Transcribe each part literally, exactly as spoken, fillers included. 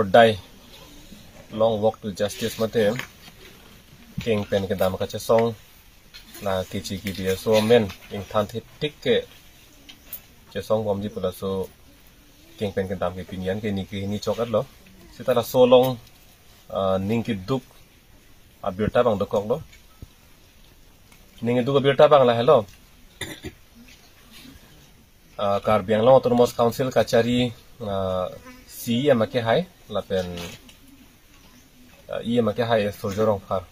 Dai long Walk to Justice mate keng pen kedam kachesong la K C K B S O amen ingthan thektik ke chesong bomji pu laso keng pen kedam ke pini an ke ni ke ni chok-at lo. Seta laso along, ah, ning keduk abirta abang dokoklo. Ning keduk abirta abang lahelo. Ah, Karbi Anglong Autonomous Council kachari, ah, C E M akehai lapen, ah, E M akehai Surjya Rongphar.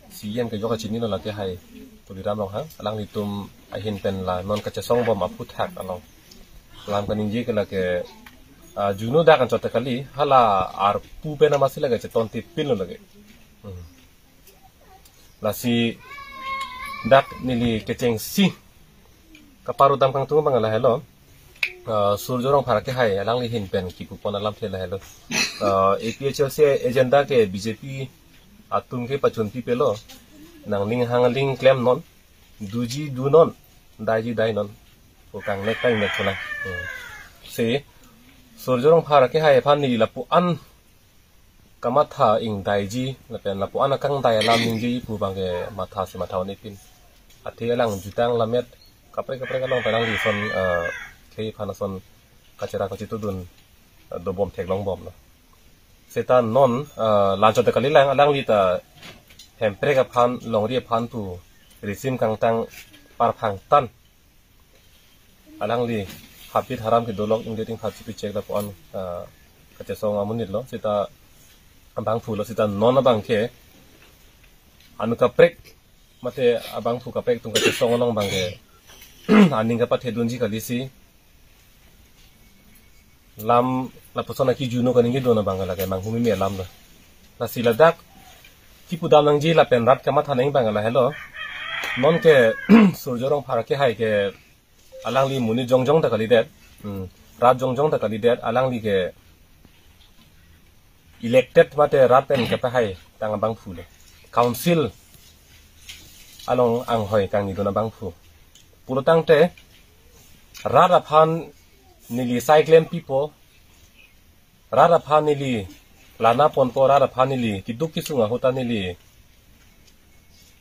C E M ke jok kachinilo, la akehai Tuliram Ronghang. Alanglitum ahin pen la non kachesong bom aphuthak along lam kaningje ke lake, ah, juno dak anchot kali, hala arpu pen amatsi lake cheton tipin lo lake. Hmm. Lasi dak neli kechengsi kaparu dam kangtung abang lahelo. Ah, Surjya Rongphar akehai alangli ahin pen kipupon alamthe lahelo. Ah, A P H L C agenda ke B J P atum ke pachun pipelo. Nangning hangling klemnon, duji dunon, daiji dainon. Ko kangnek ta ingnek chonang. Hmm. Si Surjya Rongphar akehai aphan neli lapu-an kamatha ingdaiji lapen lapu-an akangdai alam ningjeji pu abang ke matha si matha un-epin. Athe alang jutang lammet kaprek kaprek along pen alangli ason, eh, khei aphan ason kachera kachitudun, eh, dobom theklong bomlo. Seta non, eh, la anchot kali lang, alangli ta Hemprek aphan, longri aphan pu risim kangtang parphang tan alangli habit haram kedolok ingdet ingphat chipichek lapu-an, ah, kachesong amonit lo, seta abangphu lo, seta non abang ke anu kaprek mate abangphu kaprek atum kachesong along abang ke aning kapathedunji kali si lam lapuson aki juno kaningje dun abang lake manghumeme alam lo. Lasi ladak kipudam nangji lapen rat kamatha nang abang lahelo. Non ke Surjya Rongphar akehai ke alangli monit jongjong ta kalidet. Hmm. Rat jongjong ta kalidet, alangli ke elected mate rat pen kepahai tang abangphu le. Council along anghoi kangnidun abangphu. Pulotangte rat aphan neli sai klem pipo, rat aphan neli lana ponpo, rat aphan neli keduk kesung ahut ta neli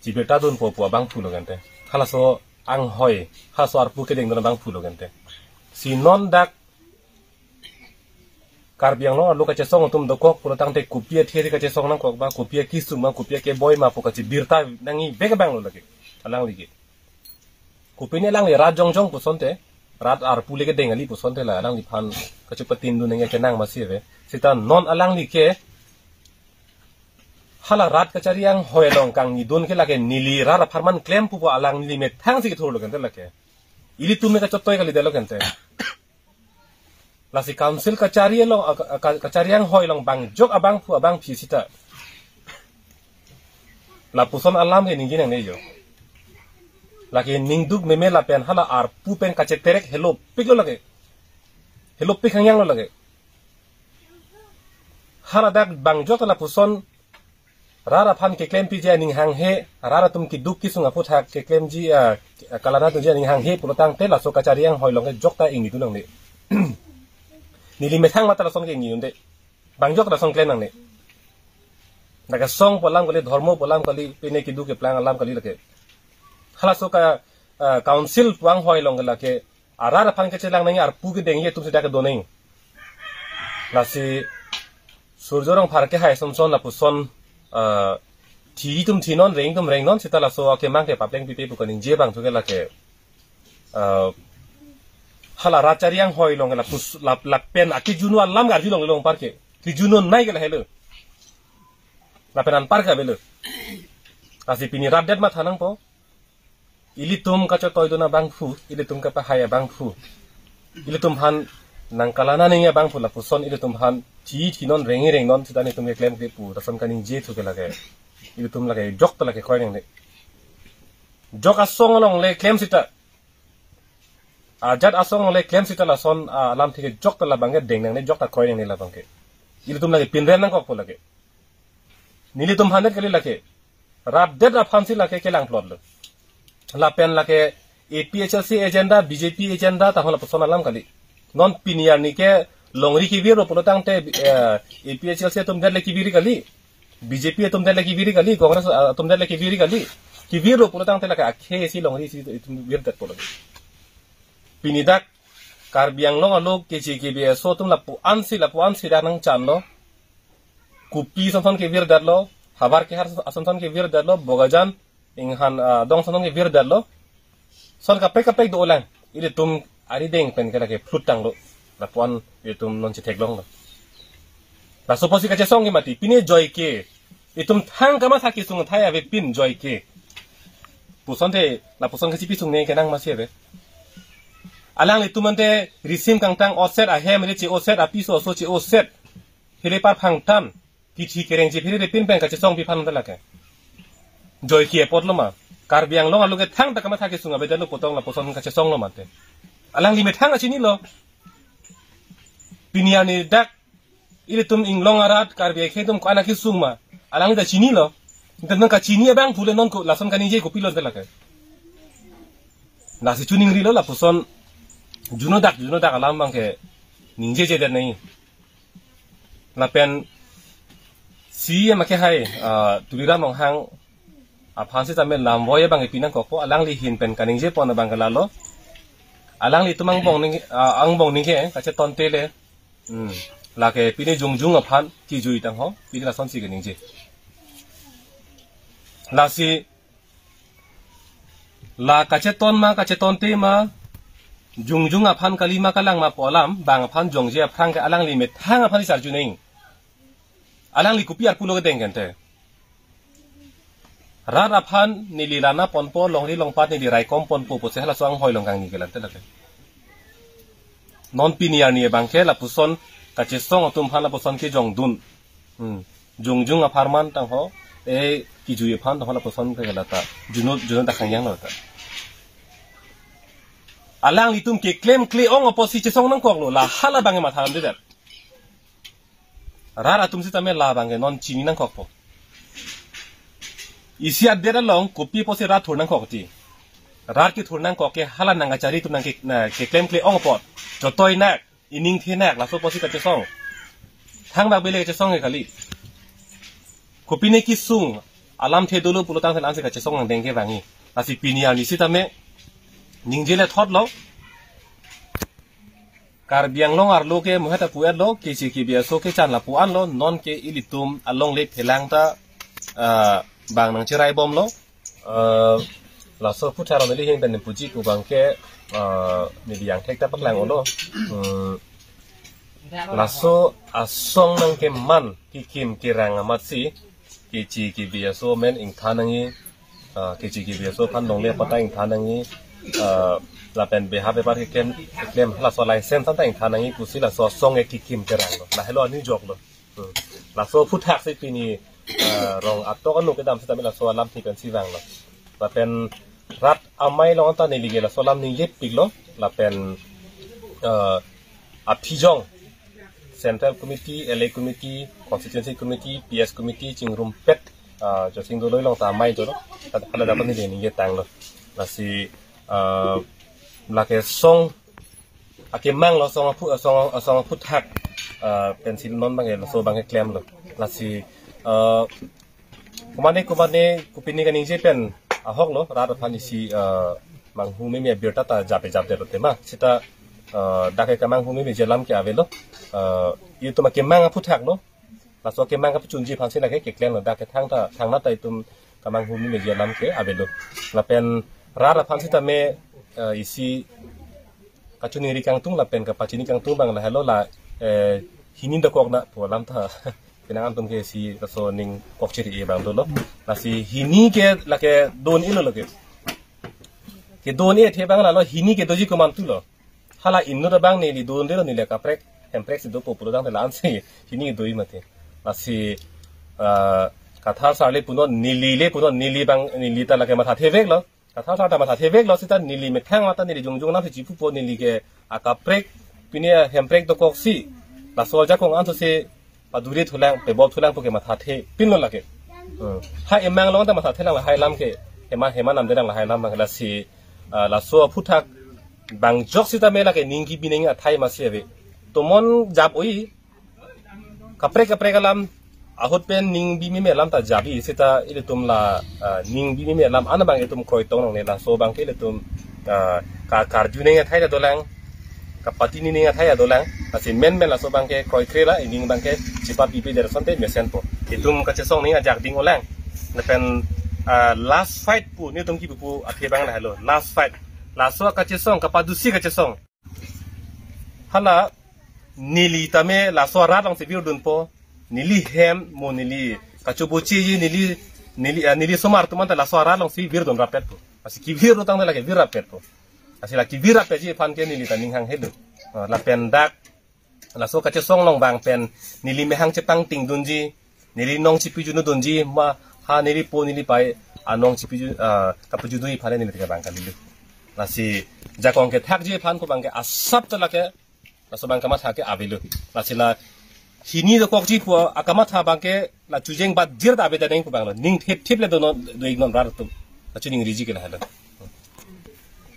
chibirta dunpo pu abangphu lo gente. Halaso anghoi, halaso arpu kedengdun abangphu lo gente. Si non dak Karbi Anglong arlo kachesong atum dokok pulotangte kopi athe kachesong nangkok ba, kopi akesung ma, kopi akeboi ma pu kachibirta nangji bek abang lo lake. Alangli ke. Kopine alangli rat jongjong pusonte, rat arpu le kedeng kali pusonte la alangliphan kachepatindun nangji kenang masi ave. Seta non alangli ke hala rat kachari anghoi along kangnidun ke lake neli rat apharman klem pu pu alangli methang si kethur lo gente lake. Ilitum me kachotoi kalidet lo gente. Lasi council kachari along, a, a, ka-, kachari anghoi along bangjok abangphu abangphi seta lapuson alam ke ningje nangne jo. Lake ningduk meme lapen hala arpu pen kacheterek helopik lo lake. Helopik hangyang lo lake. Hala dak bangjok lapuson rat aphan keklempiji aning hanghe, rat atum keduk kesung aphuthak keklemji, ah, kalanadunji aning hanghe pulotangte laso kachari anghoi along ke jok ta ingnidun nangne. Neli methang mate lason ke ingnidunde. Bangjok lason klem nangne. Dak asong pu alam kali, dhormo pu alam kali, pine keduk keplang alam kali lake. Halaso ka, ah, council pu anghoi along ke lake arat aphan kachelang nangji arpu kedengji atum seta kedo nangji. Lasi Surjya Rongphar akehai asonson lapuson, ah, thi atum thinon, reng atum rengnon, seta laso akemang ke papleng pipe pu kaningje abang thu ke lake, ah, hala rat chari anghoi along ke lapus, lap, lapen akejunu alam garju long long parke. Kejununei ke lahelo. Lapen anpar ke avelo. Lasi pini rat det matha nangpo. Ilitum kachotoidun abangphu, ilitum kapahai abangphu. Ilitum aphan nangkalana nangji abangphu lapuson ilitum aphan thi thinon rengji rengnon seta nelitum keklem ke pu lason kaningje thu ke lake. Ilitum lake jok ta lake kroi nangne. Jok asong along le klem seta. Ajat asong along le klem seta lason, ah, alamthe ke jok ta labang ke deng nangne, jok ta kroi nangne labang ke. Ilitum lake pinrem nangkokpo lake. Nelitum aphan det kali lake. Rat det aphan si lake kelang plot lo. Lapen lake A P H L C agenda, B J P agenda tahon lapuson alam kali. Non pini arni ke Longri kevirlo pulo tangte, eh, A P H L C atum det le kevir kali. B J P atum det le kevir kali, Congress, ah, atum det le kevir kali. Kevirlo pulo tangte lake akhei si longri si itum virdet pulo. Pini dak Karbi Anglong arlo kechi kebi aso atum lapu-an si, lapu-an si dak nangchanlo. Kopi sonson kevirdetlo, havar kehar sonson kevirdetlo, Bokajan, Inghan, ah, adong sonson kevirdetlo. Son kaprek kaprek dolang. Ilitum arideng pen ke lake phlut tanglo. Lapu-an ilitum non chetheklonglo. Laso apotsi kachesong ke mati. Pine joike. Itum thang kamatha kesung athai avepin joike. Puson te, lapuson kachipi sungne kenang masi ave. Alanglitum ante risim kangtang oset, ahem re che-oset, apiso oso che-oset. Hile par phangtan. Kithi kereng chiphi repin pen kachesong pi aphan ta lake. Joike apotlo ma. Karbi Anglong arlo ke thangta kamatha kesung avedetlo pu tong lapuson kachesonglo mate. Alangli methang achinilo. Pini arni dak ilitum inglong arat Karbi akhei atum ko-an akesung ma. Alangli ta chinilo. Itum nang kachini abang pule non ko lason kaningje kopilo ta lake. Lasi chuningrilo lapuson juno dak, juno dak alam abang ke ningjejedet nai. Lapen C E M akehai, ah, Tuliram Ronghang aphan sitame lamvoi abang ipi nangkokpo, alangli ahin pen kaningjepon abang ke lalo. Alanglitum angbong ning, ah, angbong ningke kachetonte le. Hmm. Lake pine jongjung aphan kejui tangho, pine lasonsi keningje. Lasi la kacheton ma, kachetonte ma, jongjung aphan kali ma kalang ma pu alam, bang aphan jongje aphrang ke alangli methang aphan si charju neng. Alangli kopi arpulo kedeng kente. Rat aphan neli lana ponpo, longri longpat neli raikom ponpo pusi halaso anghoi long kangni kelang te lake. Non pini arni abang ke lapuson kachesong atum aphan lapuson kejongdun. Hmm. Jongjung apharman tangho, eh, kejui aphan tangho lapuson ke lata. Juno, juno dak kangjanglo ta. Alanglitum keklemkle ong apotsi chesong nangkoklo, la hala abang ke matha lamdedet. Rat atum sitame la abang ke non chini nangkokpo. Isi adet along kopi apotsi rat thur nangkok ti. Rat kethur nangkok ke hala nangkachari atum nang ke, na, keklemkle ong apot. Chotoi nak, ining the nak, laso apotsi kachesong. Thangbak bele kachesong ke kali. Kopine kesung, alamthe dolo pulo tangte ansi kachesong nangdeng ke vangji. Lasi pini arni sitame, ningje le thotlo. Karbi Anglong arlo ke muheta pu-etlo, kechi kebi aso kechan lapu-anlo, non ke ilitum alongle phelang ta, ah, bang nangcherai bomlo. Ah, laso aphuthak neli ahin pen puji pu abang ke, ah, neli angthek ta paklang-olo. Hmm, laso asong nangkeman kekim kerang amatsi, kechi kebi aso amen ingthan nangji, ah, kechi kebi aso aphan longle apata ingthan nangji, ah, lapen beha bepar keklem, keklem laso license anta ingthan nangji pusi laso asong ke kekim keranglo. Lahelo anijoklo. Hmm. Laso aphuthak si pini, ah, rong atok anu kedam sitame laso alam ni pensi vanglo. Lapen rat amei along anta neli ke laso alam ningjepiklo. Lapen, ah, aphijong Central Committee, L A Committee, Constituency Committee, P S Committee, chingrumpet, ah, Jotsing Doloi along ta amei dolo. Hala dak neli ningjetanglo. Lasi, ah, lake song akemanglo, song aphu, song, song aphuthak, ah, pensi non abang ke laso abang ke klemlo. Lasi, ah, kumane kumane kopine kaningje pen ahoklo, rat aphan isi, ah, manghu meme abirta ta jape japdetlo tema. Sita, ah, dak ke kamanghu memeji alam ke avelo. Ah, itum akemang aphuthaklo. Laso akemang kapachunji aphansi lake keklemlo, dak ke thangta, thangnat ta itum kamanghu memeji alam ke avelo. Lapen rat aphan sitame, ah, isi kachiningri kangtung lapen kapachini kangtung abang lahelo la, eh, hini dokok na pu alam ta. Penang antum ke isi laso ning kokchiri abang dolo. Lasi hini ke lake don-ilo lake. Kedon-ethe abang lalo hini ke doji komantulo. Hala inut abang neli dondelo, neli kaprek, hemprek si dopo pulo tangte la-ansi hini doji mati. Lasi, ah, Kathar sar le punon, neli le punon, neli abang, neli ta lake mathatheveklo. Kathar sar ta mathatheveklo sita neli methang mata neli jongjung namsi chipupo, neli ke akaprek, pine hemprek dokoksi. Laso ajakong ansose paduri thulang, pebol thulang pu ke mathathepinlo lake. Hmm. Ha emang along ta mathathelang lahai alam ke, hema, hema namdelang lahai alam abang lasi, ah, laso aphuthak bang jok sitame lake ning kebi nangji athai masi ave. Tomon jap oi, kaprek kaprek alam, ahut pen ning bimeme alam ta jap-i seta ilitum la, ah, ning bimeme alam an abang itum kroitong longle, laso abangke ilitum, ah, ka karju ning athai ta dolang, kapatini ning athai ta dolang, lasi menmen laso abangke kroikre la, ining abangke chepapipe der asonte mesenpo. Itum kachesong ning ajak ding olang. Lapen, ah, last fight pu, nelitum kipu pu athe abang lahelo, last fight. Laso kachesong, kapadusi kachesong. Hala neli tame laso arat alongsi virdunpo. Neli hem mo neli kachobochiji, neli, neli, ah, neli somar atum anta laso arat alongsi virdun rapetpo. Lasi kivir tangte lake vir rapetpo. Lasi la kivir rapetji aphan ke neli ta ning hanghedo. Ah, lapen dak laso kachesong along abang pen neli mehang chepangtingdunji, neli nong chipijunudunji, ma ha neli po neli pai anong chipiju, ah, kapijudunji aphan neli ta abang kalilu. Lasi jakong kethakji aphan ko abangke asap ta lake, laso abang kamatha ke avelo. Lasi la hini dokokji pu akamatha abangke la chujeng bat jir ta ave ta neng pu abanglo. Ning thip thip le dono, do ignon rar atum. La chuning riji ke lahelo.